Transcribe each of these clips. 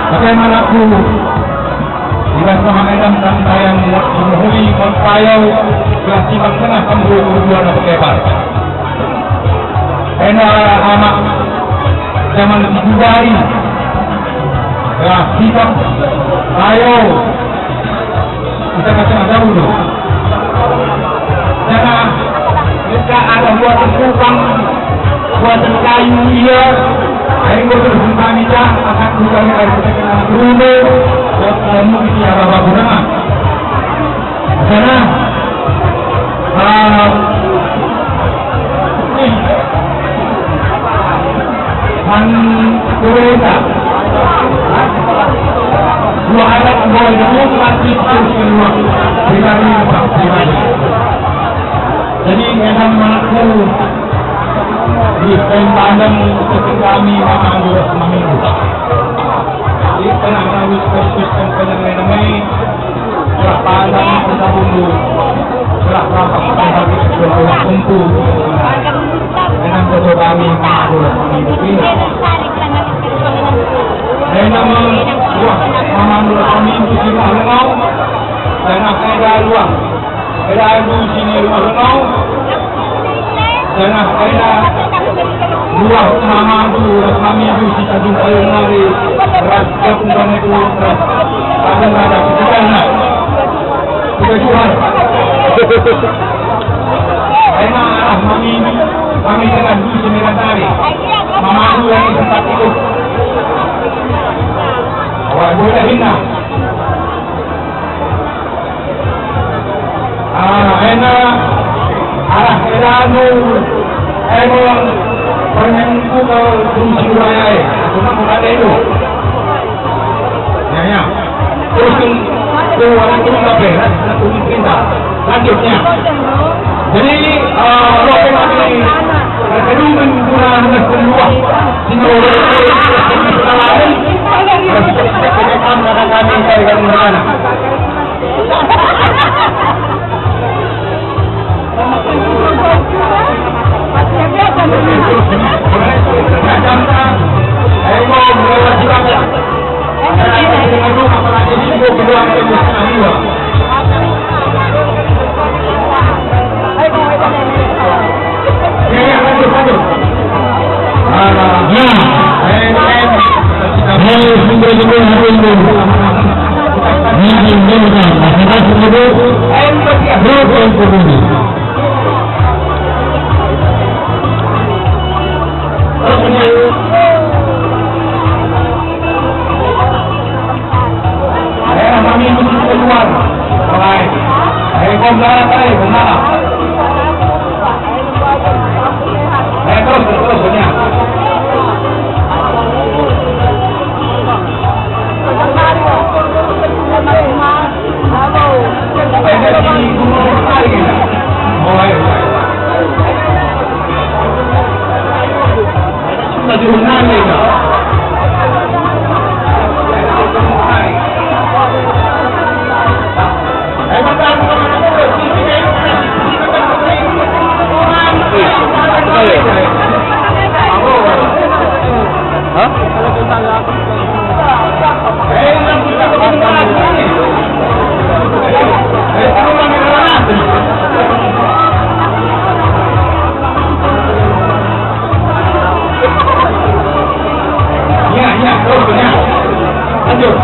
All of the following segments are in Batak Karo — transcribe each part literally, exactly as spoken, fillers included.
Bagaimana ku, tidak sama Adam dan sayang, memuhui kon kayo, gelah timbang tengah tembu kedua na pekebar. Enda anak zaman digudari, gelah sikap kayo, kita kata dahulu. Janah lit ka arah buaten kupang, buaten kayu ia, enggo terus kami dah akan kami air terkenal rumah, buat kamu di arah Ragunan. Janah, ah, nih, Man kueta. Dua anak boy dulu mati terus kedua. Pribadi, pribadi. Jadi, memang anakku di Pempandang, kami memang dua seminggu. Jadi, tengah tahun Kristus dan penyelenggara Gelah pandan kita dulu, gelah rapat kita bagi sebuah rumah kumpul. Dengan foto kami, kami ini. Dengan memang, wah, memandu kami di rumah rumah. Dan akhirnya luang. Eda alu sini rumah rumah. Janah ena luah mamandu ras mamindu si tadung kayu nari ras gabung bangetu ras tadung rada ketegangan. Kita juhar. Ena arah mamindu, kami dengan du si merah tari. Mamandu yang sempat itu. Awak boleh hina. Ah, ena arah edandu, emang permen ku kal kunci uraya e. Aku nak buka deh tu. Ya, ya. Terus tu, tu orang tu tak beres, nak tunggu perintah. Lanjutnya. Jadi, ah, lo kami kedua guna anak kedua. Sehingga orang tu kami dari mana? Ya, ya, lanjut, lanjut. Ya. Hei, sumber-sumber hari ini. Ini, ini, ini. Masyarakat sendiri. Berapa yang peduli? Daerah kami itu keluar. Mulai. Dari Komdara tadi, Komdara. Eh, terus, terus, terus, ya. Eh, dari Komdara tadi, ya. Mulai. Hah? Ya, ya, terus, ya. Lanjut.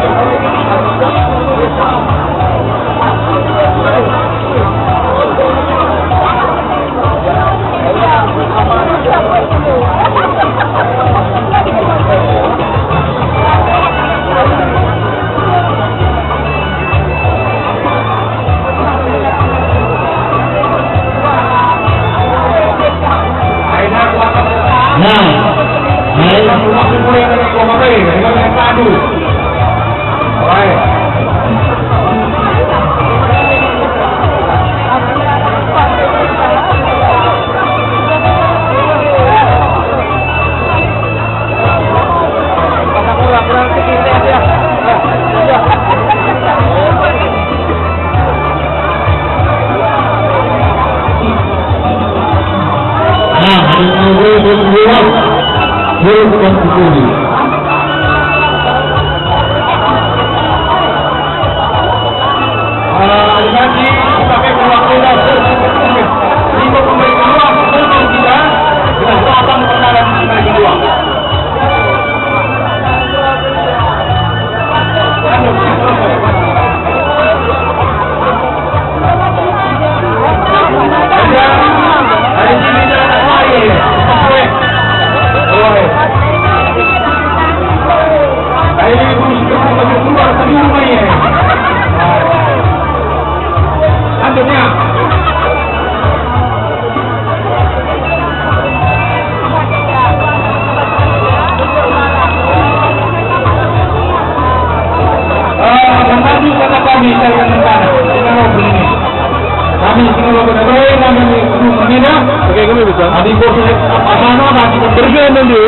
Nah, baik. Nah, Tuhan dipuli. Ah, nanti sebagai perwakilan lima pemberi peluang untuk kita, kita datang perkenalan pemberi peluang. Ah, memandu kata kami, saya akan mentana. Singaraja ini. Kami Singaraja Kota Baru, namanya Guru Permina. Oke, kami bisa. Adi bos, apa sana, nanti kita Pergi nanti.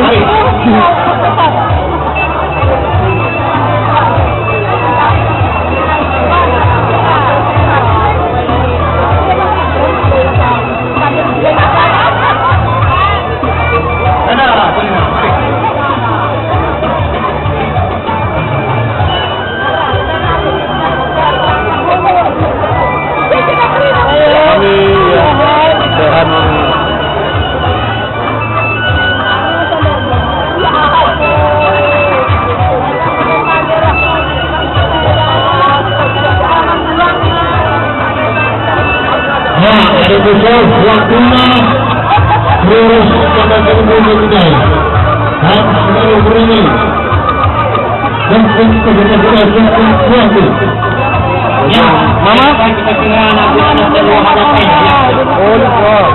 Kami, ya, sehat, Mami. Ya, ada besar waktunya terus kita tunggu menjai. Dan seluruh ini. Dan kita, kita, kita, kita, kita, Ya, Mama? Oh, ya.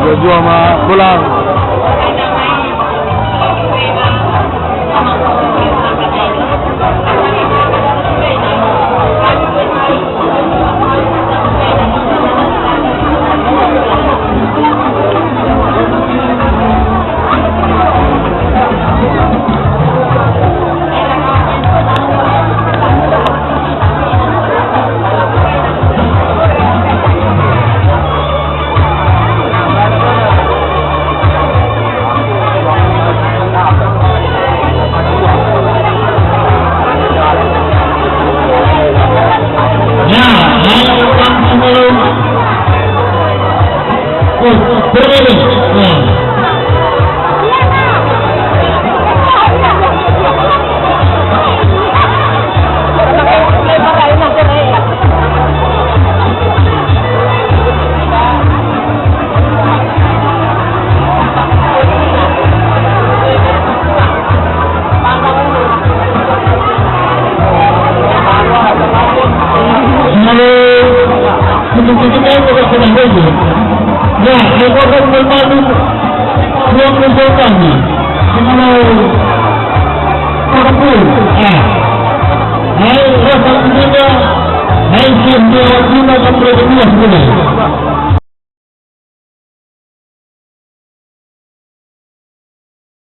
Ya, jua, Ma. Pulang. Ya, ayo, Bang Sumulung. Oh, berapa ini? Ya. Halo. Untuk kita yang sudah sudah itu. Ya, saya akan membantu ruang untuk kami. Halo. Satu. Ah. Hai, rasa kita. Hai, siap dia guna sampai dunia guna.